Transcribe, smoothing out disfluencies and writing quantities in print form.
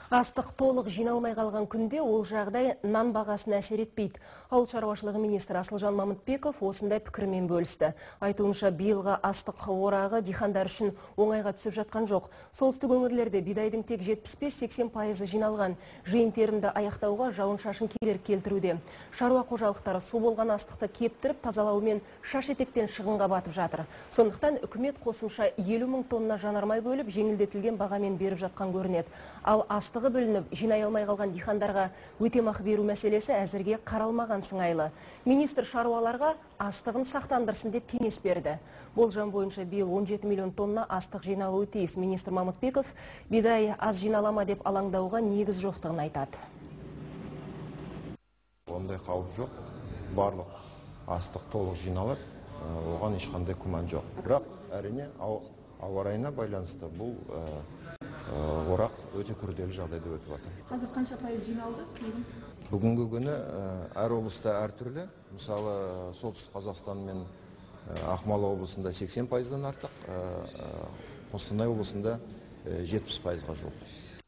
Астық толық жиналмай қалған күнде ол жағдай нан бағасына әсер етпейді. Ауыл шаруашылығы министрі Асылжан Мамытбеков осындай пікірмен бөлісті. Айтуынша, биылғы астық орағы дихандар үшін оңайға түсіп жатқан жоқ. Солтүстік өңірлерде бидайдың тек 75-80% жиналған. Жиын терімді аяқтауға жауын-шашын кедергі келтіруде. Шаруа қожалықтары су болған астықты кептіріп, тазалаумен шаш етектен шығынға батып жатыр. Сондықтан үкімет қосымша 50 мың тонна жанармай бөліп, жеңілдетілген бағамен беріп жатқан көрінеді. Ал астығы бүлініп, жинай алмай қалған дихандарға өтемақы беру мәселесі әзірге қаралмаған сыңайлы. Министр шаруаларға астығын сақтандырсын деп кеңес берді. Болжам бойынша биыл 17 миллион тонна астық жиналуы тиіс. Министр Мамытбеков бидай аз жиналама деп алаңдауға негіз жоқтығын айтады. Ондай қауіп жоқ. Барлық астық толық жиналады, оған ешқандай күмән жоқ. Бірақ әрине ауа райына байланысты бұл орақ өте күрделі жағдайда өтіп жатыр. Қазір қанша пайыз жиналды? Бүгінгі күні әр облыста әртүрлі. Мысалы, Солтүстік Қазақстан мен Ақмола облысында 80%-дан артық, Қостанай облысында 70%-ға жуық.